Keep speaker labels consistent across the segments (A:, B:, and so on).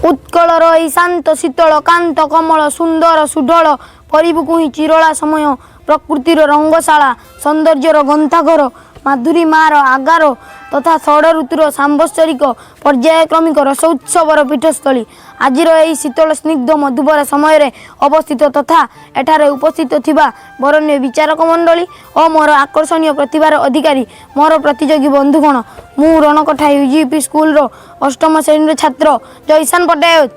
A: ଉତ୍କଳର ଏଇ ଶାନ୍ତ ଶୀତଳ କାନ୍ତ କମଳ ସୁନ୍ଦର ସୁଢଳ ପରିବୁକୁ ହିଁ ଚିରଳା ସମୟ ପ୍ରକୃତିର ରଙ୍ଗଶାଳା, ସୌନ୍ଦର୍ଯ୍ୟର ଗନ୍ତାଘର, ମାଧୁରୀ ମାର ଆଗାର ତଥା ଷଡ଼ ଋତୁର ସାମ୍ବତ୍ସରିକ ପର୍ଯ୍ୟାୟକ୍ରମିକ ରସ ଉତ୍ସବର ପୀଠସ୍ଥଳୀ। ଆଜିର ଏହି ଶୀତଳ ସ୍ନିଗ୍ଧ ମଧୁଭରା ସମୟରେ ଅବସ୍ଥିତ ତଥା ଏଠାରେ ଉପସ୍ଥିତ ଥିବା ବରେଣ୍ୟ ବିଚାରକ ମଣ୍ଡଳୀ ଓ ମୋର ଆକର୍ଷଣୀୟ ପ୍ରତିଭାର ଅଧିକାରୀ ମୋର ପ୍ରତିଯୋଗୀ ବନ୍ଧୁଗଣ, ମୁଁ ରଣକଠା ୟୁଜିପି ସ୍କୁଲର ଅଷ୍ଟମ ଶ୍ରେଣୀର ଛାତ୍ର ଜୟଶାନ ପଟ୍ଟାୟତ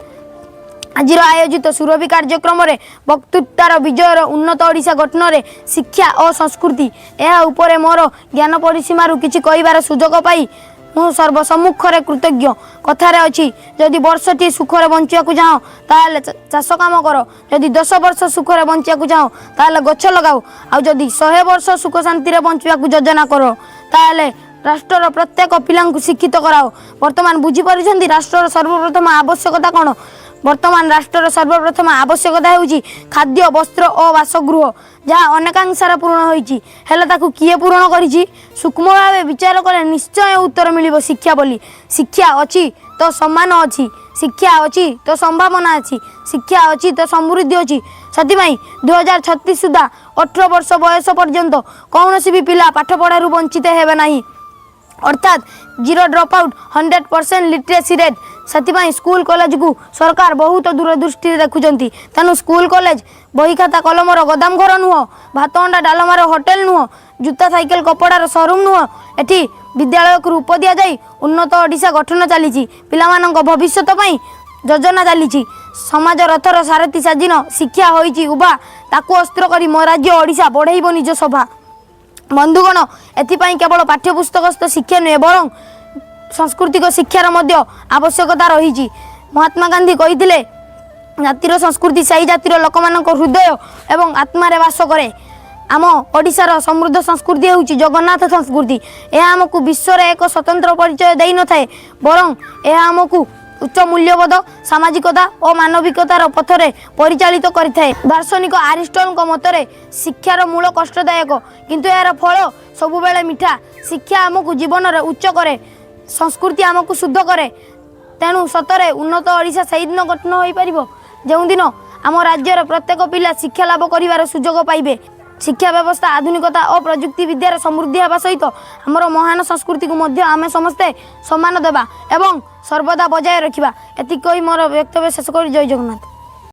A: ଆଜିର ଆୟୋଜିତ ସୁରଭି କାର୍ଯ୍ୟକ୍ରମରେ ବକ୍ତୃତାର ବିଜୟର ଉନ୍ନତ ଓଡ଼ିଶା ଗଠନରେ ଶିକ୍ଷା ଓ ସଂସ୍କୃତି, ଏହା ଉପରେ ମୋର ଜ୍ଞାନ ପରିସୀମାରୁ କିଛି କହିବାର ସୁଯୋଗ ପାଇ ମୁଁ ସର୍ବସମ୍ମୁଖରେ କୃତଜ୍ଞ। କଥାରେ ଅଛି, ଯଦି ବର୍ଷଟି ସୁଖରେ ବଞ୍ଚିବାକୁ ଚାହଁ, ତାହେଲେ ଚାଷ କାମ କର। ଯଦି 10 ବର୍ଷ ସୁଖରେ ବଞ୍ଚିବାକୁ ଚାହଁ, ତାହେଲେ ଗଛ ଲଗାও। ଆଉ ଯଦି 100 ବର୍ଷ ସୁଖ ଶାନ୍ତିରେ ବଞ୍ଚିବାକୁ ଯୋଜନା କର, ତାହେଲେ ରାଷ୍ଟ୍ରର ପ୍ରତ୍ୟେକ ପିଲାଙ୍କୁ ଶିକ୍ଷିତ କରାଅ। ବର୍ତ୍ତମାନ ବୁଝିପାରୁଛନ୍ତି ରାଷ୍ଟ୍ରର ସର୍ବପ୍ରଥମ ଆବଶ୍ୟକତା କ'ଣ? ବର୍ତ୍ତମାନ ରାଷ୍ଟ୍ରର ସର୍ବପ୍ରଥମ ଆବଶ୍ୟକତା ହେଉଛି ଖାଦ୍ୟ, ବସ୍ତ୍ର ଓ ବାସଗୃହ, ଯାହା ଅନେକାଂଶରେ ପୂରଣ ହୋଇଛି। ହେଲେ ତାକୁ କିଏ ପୂରଣ କରିଛି? ସୂକ୍ଷ୍ମ ଭାବେ ବିଚାର କଲେ ନିଶ୍ଚୟ ଉତ୍ତର ମିଳିବ, ଶିକ୍ଷା ବୋଲି। ଶିକ୍ଷା ଅଛି ତ ସମ୍ମାନ ଅଛି, ଶିକ୍ଷା ଅଛି ତ ସମ୍ଭାବନା ଅଛି, ଶିକ୍ଷା ଅଛି ତ ସମୃଦ୍ଧି ଅଛି। ସେଥିପାଇଁ 2036 ସୁଦ୍ଧା 18 ବର୍ଷ ବୟସ ପର୍ଯ୍ୟନ୍ତ କୌଣସି ବି ପିଲା ପାଠପଢ଼ାରୁ ବଞ୍ଚିତ ହେବେ ନାହିଁ, ଅର୍ଥାତ୍ zero drop out, 100% literacy rate। ସେଥିପାଇଁ ସ୍କୁଲ କଲେଜକୁ ସରକାର ବହୁତ ଦୂରଦୃଷ୍ଟିରେ ଦେଖୁଛନ୍ତି। ତେଣୁ ସ୍କୁଲ କଲେଜ ବହି ଖାତା କଲମର ଗୋଦାମ ଘର ନୁହଁ, ଭାତ ଅଣ୍ଡା ଡାଲମାର ହୋଟେଲ ନୁହଁ, ଜୁତା ସାଇକେଲ କପଡ଼ାର ସୋରୁମ୍ ନୁହଁ। ଏଠି ବିଦ୍ୟାଳୟକୁ ରୂପ ଦିଆଯାଇ ଉନ୍ନତ ଓଡ଼ିଶା ଗଠନ ଚାଲିଛି। ପିଲାମାନଙ୍କ ଭବିଷ୍ୟତ ପାଇଁ ଯୋଜନା ଚାଲିଛି। ସମାଜ ରଥର ସାରଥୀ ସାଜିନ ଶିକ୍ଷା ହୋଇଛି ଉଭା, ତାକୁ ଅସ୍ତ୍ର କରି ମୋ ରାଜ୍ୟ ଓଡ଼ିଶା ବଢ଼େଇବ ନିଜ ଶୋଭା। ବନ୍ଧୁଗଣ, ଏଥିପାଇଁ କେବଳ ପାଠ୍ୟପୁସ୍ତକସ୍ଥ ଶିକ୍ଷା ନୁହେଁ, ବରଂ ସାଂସ୍କୃତିକ ଶିକ୍ଷାର ମଧ୍ୟ ଆବଶ୍ୟକତା ରହିଛି। ମହାତ୍ମା ଗାନ୍ଧୀ କହିଥିଲେ, ଜାତିର ସଂସ୍କୃତି ସେହି ଜାତିର ଲୋକମାନଙ୍କ ହୃଦୟ ଏବଂ ଆତ୍ମାରେ ବାସ କରେ। ଆମ ଓଡ଼ିଶାର ସମୃଦ୍ଧ ସଂସ୍କୃତି ହେଉଛି ଜଗନ୍ନାଥ ସଂସ୍କୃତି। ଏହା ଆମକୁ ବିଶ୍ୱରେ ଏକ ସ୍ୱତନ୍ତ୍ର ପରିଚୟ ଦେଇନଥାଏ, ବରଂ ଏହା ଆମକୁ ଉଚ୍ଚ ମୂଲ୍ୟବୋଧ, ସାମାଜିକତା ଓ ମାନବିକତାର ପଥରେ ପରିଚାଳିତ କରିଥାଏ। ଦାର୍ଶନିକ ଆରିଷ୍ଟଲଙ୍କ ମତରେ ଶିକ୍ଷାର ମୂଳ କଷ୍ଟଦାୟକ, କିନ୍ତୁ ଏହାର ଫଳ ସବୁବେଳେ ମିଠା। ଶିକ୍ଷା ଆମକୁ ଜୀବନରେ ଉଚ୍ଚ କରେ, ସଂସ୍କୃତି ଆମକୁ ଶୁଦ୍ଧ କରେ। ତେଣୁ ସତରେ ଉନ୍ନତ ଓଡ଼ିଶା ସେଇଦିନ ଗଠନ ହୋଇପାରିବ, ଯେଉଁଦିନ ଆମ ରାଜ୍ୟର ପ୍ରତ୍ୟେକ ପିଲା ଶିକ୍ଷା ଲାଭ କରିବାର ସୁଯୋଗ ପାଇବେ। ଶିକ୍ଷା ବ୍ୟବସ୍ଥା ଆଧୁନିକତା ଓ ପ୍ରଯୁକ୍ତି ବିଦ୍ୟାର ସମୃଦ୍ଧି ହେବା ସହିତ ଆମର ମହାନ ସଂସ୍କୃତିକୁ ମଧ୍ୟ ଆମେ ସମସ୍ତେ ସମ୍ମାନ ଦେବା ଏବଂ ସର୍ବଦା ବଜାୟ ରଖିବା। ଏତିକି କହି ମୋର ବକ୍ତବ୍ୟ ଶେଷ କରି ଜୟ ଜଗନ୍ନାଥ।